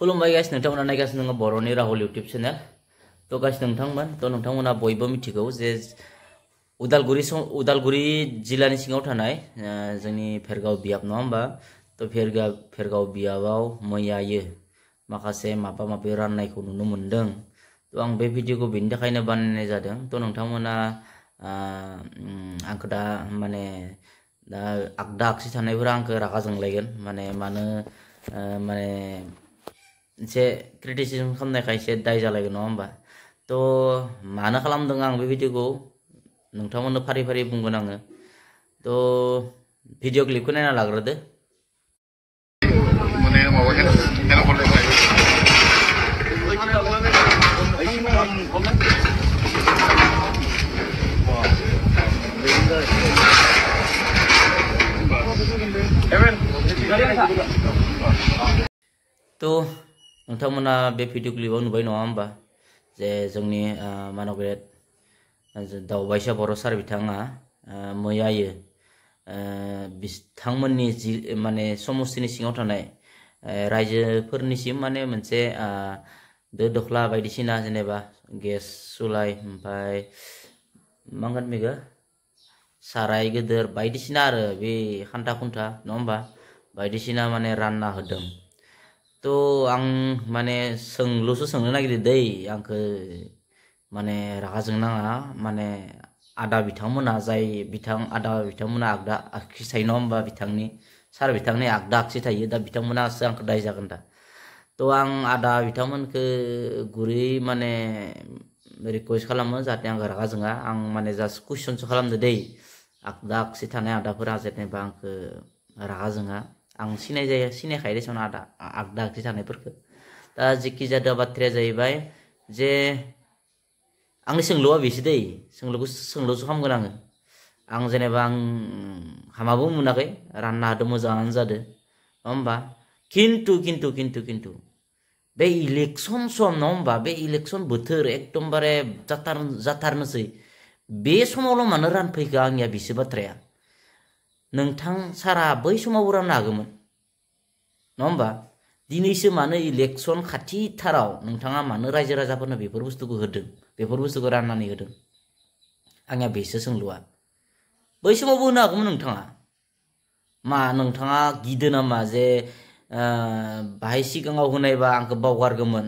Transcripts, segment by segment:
खुलुमबाय गाइस नोंथांमोना नायगासिनो दङ बर'नि राहुल इउटिउब चेनेल तो गाइस नोंथांमोना बयबो मिथिगौ जे उदालगुरि जिल्लानि सिङाव थानाय जोंनि भेरगाव बियाब नङा होमबा तो भेरगाव बियाबाव मैयायो माखासे माबा माबि राननायखौ नुनो मोनदों तो आं बे भिडिअखौ बेनि थाखायनो बानायनाय जादों तो नोंथांमोना आंखौ दा माने दा आगदा आगसि थानायफोरा आंखौ रागा जोंलायगोन माने मानो माने एसे क्रिटिसिजम खालामनायखाय एसे दाय जालायगोन नङा होमबा तो मानो खालामदों आं बे भिडिअखौ नोंथांमोननो फारि फारि बुंगोन आङो तो भिडिअ क्लिपखौ नायना लाग्रोदो माने माबा हेल' हरलाय तो नोंथांमोना बे भिडिअ क्लिपाव नुबाय नङा होमबा जे जोंनि मानग्रेट दावबायसा बर' सार बिथाङा मैयायो बिथांमोननि जि माने समस्तिनि सिङाव थानाय रायजोफोरनिसिम माने मोनसे दो दोख्ला बायदिसिना जेनेबा गेस सुलाय ओमफ्राय मा होनगोन बेखौ साराय गिदिर बायदिसिना आरो बे खान्था खुन्था नङा होमबा बायदिसिना माने रानना होदों तो आं माने सोंलुसो सोंनो नागिरदों दै आंखौ माने रागा जोंनाङा माने आदा बिथांमोना आदा बिथांमोना आगदा आगसि थायो नङा होमबा बिथांनि सार बिथांनि आगदा आगसि थायो दा बिथांमोनासो आंखौ दाय जागोन दा तो आं आदा बिथांमोनखौ गुरै माने रिक्वेस्ट खालामो जाहाथे आंखौ रागा जोङा आं माने जास्ट कुइसनसो खालामदो दै आगदा आगसि थानाय आदाफोरा जेनेबा आंखौ रागा जोङा आं सिनायखायो देसन आगदा आगसि थानायफोरखौ दा जेखि जादों बाथ्राया जाहैबाय जे आंनि सोंलुआ बेसो दै सोंलुसो खालामगोन आं जेनेबा आं हामाबो मोनाखै रानना होदों मोजाङानो जादों नङा होमबा खिन्थु बे इलेक्सन सम नङा होमबा बे इलेक्सन बोथोर एकदमबारे जाथारनोसै बे समावल' मानो रानफैखो आंनिया बेसो बाथ्राया नोंथां सारा बै समावबो राननो हागौमोन नङा होमबा दिनैसो मानो इलेक्सन खाथिथाराव नोंथाङा मानो रायजो राजाफोरनो बेफोर बुस्थुखौ होदों बेफोर बुस्थुखौ राननानै होदों आंनिया बेसो सोंलुआ बै समावबो होनो हागौमोन नोंथाङा गिदो नामा जे बाहाय सिगाङाव होनायबा आंखौ बावगारगौमोन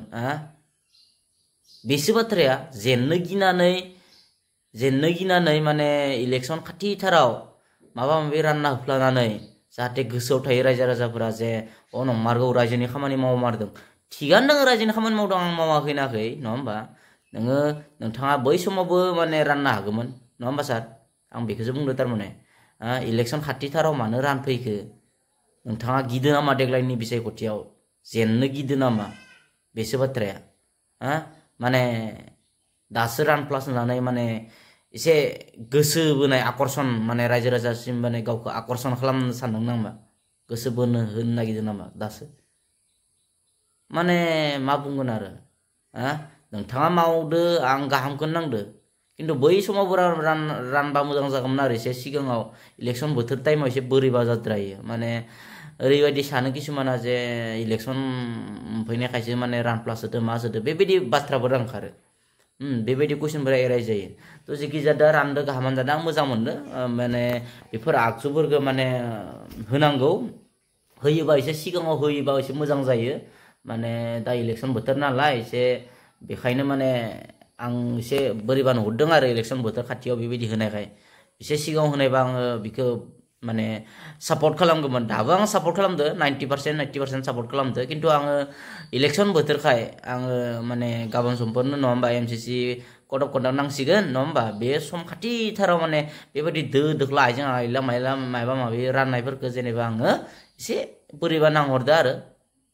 बेसो बाथ्राया जेननो गिनानै माने इलेक्सन खाथिथाराव माबा माबि रानना होफ्लानानै जाहाथे गोसोआव थायो रायजो राजाफोरा जे नंमारगौ रायजोनि खामानि मावमारदों थिगानो दङ रायजोनि खामानि मावदों आं मावाखै नङा होमबा नोंथाङा बै समावबो माने राननो हागौमोन नङा होमबा सार आं बेखौसो बुंदों थारमाने इलेक्सन खाथिथाराव मानो रानफैखो नोंथाङा गिदो नामा देग्लायनि बिसायख'थियाव जेननो गिदो नामा बेसो बाथ्राया माने दासो रानफ्लासनानै माने एसे गोसो बोनाय आकर्षण माने रायजो राजासिम माने गावखौ आकर्षण खालामनो सानदों नामा गोसो बोनो होनो नागिरदों नामा दासो माने मा बुंगोन आरो नोंथाङा मावदो आं गाहामखौनो नांदो खिन्थु बै समावबो रानबा मोजां जागौमोन आरो एसे सिगाङाव इलेक्सन बोथोर टाइमाव एसे बोरैबा जाद्रायो माने ओरैबायदि सानो किसुमाना जे इलेक्सन फैनायखायसो माने रानफ्लासोदो मा सोदो बेबायदि बाथ्राफोर ओंखारो बेबायदि कुइसनफोरा एराय जायो तो जेखि जादों रानदो गाहामानो जादों आं मोजां मोनदों माने बेफोर आगजुफोरखौ माने होनांगौ होयोबा एसे सिगाङाव होयोबा एसे मोजां जायो माने दा इलेक्सन बोथोर नालाय एसे बेखायनो माने आं एसे बोरैबा नुहुरदों आरो इलेक्सन बोथोर खाथियाव बेबायदि होनायखाय एसे सिगाङाव होनायबा आङो बेखौ माने सापर्ट खालामगौमोन दाबो आं सापर्ट खालामदो 90% सापर्ट खालामदो खिन्थु आङो इलेक्सन बोथोरखाय आङो माने गाबोन समफोरनो नङा होमबा MCC कड अफ कन्डाक्ट नांसिगोन नङा होमबा बे सम खाथिथाराव माने बेबायदि दो दोख्ला आइजें आइला माबा माबि राननायफोरखौ जेनेबा आङो एसे बोरैबा नांहरदो आरो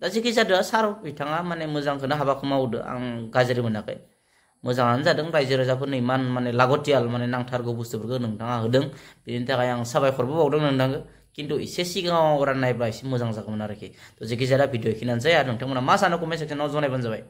दा जेखि जादों सार बिथाङा माने मोजांखौनो हाबाखौ मावदो आं गाज्रि मोनाखै मोजाङानो जादों रायजो राजाफोरनो इमान माने लागतियाल माने नांथारगौ बुस्थुफोरखौ नोंथाङा होदों बेनि थाखाय आं साबायखरबो बावदों नोंथांखौ खिन्थु एसे सिगाङाव राननायब्ला एसे मोजां जागौमोन आरोखि तो जेखि जाया भिडिअ' खिनानोसै आरो नोंथांमोना मा सानो कमेन्ट सेक्सनाव जनायबानो जाबाय।